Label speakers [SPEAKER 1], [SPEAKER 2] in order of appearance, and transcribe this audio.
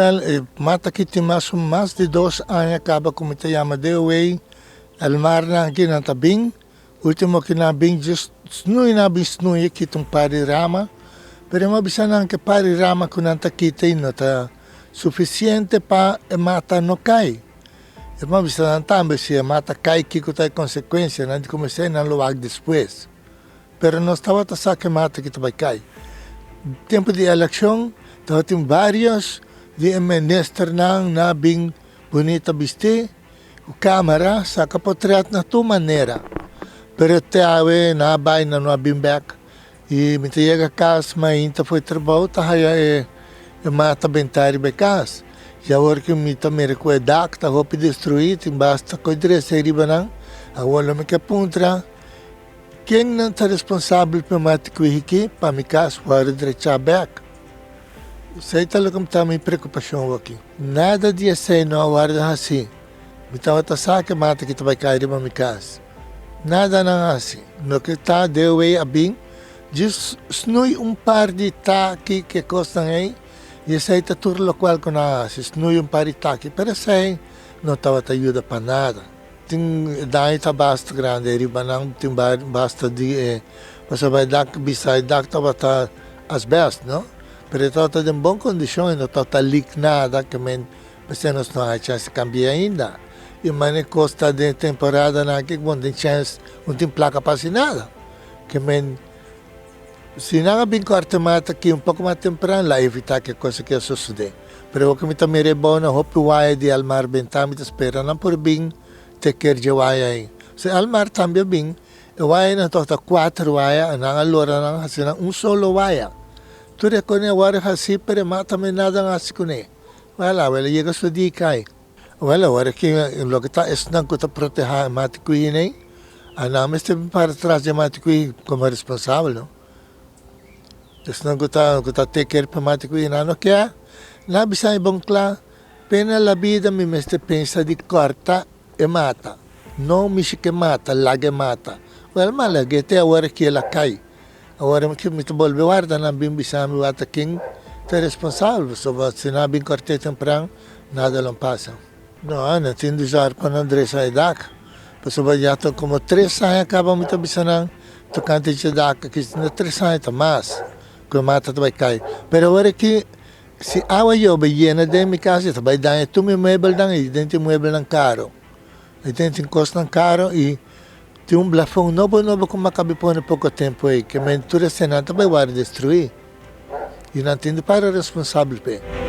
[SPEAKER 1] Wèl, e mata aki tin mas o mas di dos aña kaba ku mi ta yama DOW. Elmarnan aki nan ta bin. Ultimo ku nan a bin djis snui nan a bin snui kita un par di rama. Pero mi a bisa nan ku e par di rama ku nan ta kita ei no ta sufisiente pa e mata no kai. E mi a bisa nan tambe si e mata kai kiko ta e konsekuensia. Nan di ku esei nan lo wak despues. Pero nos tabata sa ku e mata aki ta bai kai. Tempu di elekshon tabatin vários di e ministernan nan a bin bunita bistí ku kamera saka potret na tur manera. Pero te awe nan a bai nan no a bin bèk. I mi ta yega kas mainta for trabou ta haya e mata bentá riba e kas. I awor ku mi ta mira ku e dak ta hopi destruí tin basta kos dresa riba nan. Awor lo mi ke puntra. Ken nan ta responsabel pa mati ku hiki pa mi kas wòrdu drechá bèk? Esei ta loke ta mi preokupashon awoki. Nada di esei no a wòrdu hasí. Mi tabata sa ku e mata ki ta bai kai riba mi kas. Nada nan a hasi. Loke ta DOW a bin djis snui un par di taki ku e kosnan ei i esei ta tur lokual ku nan a hasi, snui un par di taki. Pero esei no tabata yuda pa nada. Tin e daño ta basta grandi ariba nan tin basta di e pasobra e dak bisa e dak tabata asbest no pero e tabata den bon kondishon e no tabata lik nada ke men p'esei nos no haña chèns di kambia ainda i manera e kos ta den e temporadanan aki ku bo no tin chèns no tin plaka pa hasi nada ke men Si nan a bin ku Artemata aki un poko mas tempran, la evitá ku e kos aki a sosodé. Pero awor ku mi ta mira e bou na hopi waya di Almar bentá, mi ta spera nan por bin te ker dje waya ei. Si Almar tambe a bin, e wayanan tok ta kuater waya, a nan a lora nan hasi nan un solo waya. Tur e kos a wòrdu hasí, pero e mata mi nada a hasi kuné. Wèl, awe el a yega su dia i kai. Wèl, awor aki loke ta esnan ku ta protehá e mata kuina ei, A nan mester para tras di e mati kui komo responsabel no. Esnan ku ta ku ta take care pa mati kui nan no kia. Nan a bisa mi bon kla, pena la bida mi mester pensa di kòrta e mata. No mishi ku e mata, laga e mata. Wèl mi a lag'é te awor aki el a kai. Awor mi ta bolbe warda nan bin bisa mi wak ta ken ta responsabel pasobra si nan a bin kòrt'é tempran nada lo pasa. No, nan tin di zòrg pa nan dresa e dak, pasobra ya ta komo tres aña kaba mi ta bisa nan tokante dje dak aki, si no tres aña ta mas ku e mata ta bai kai. Pero awor aki si awa yobe yena den mi kas e ta bai daña tur mi muebelnan i den tin muebelnan karo, i den tin kosnan karo i tin un blafon nobo nobo ku mi a kabi pone poko tempu ei, ke men tur esei nan ta bai wòrdu destruí i nan tin di para responsabel p'e.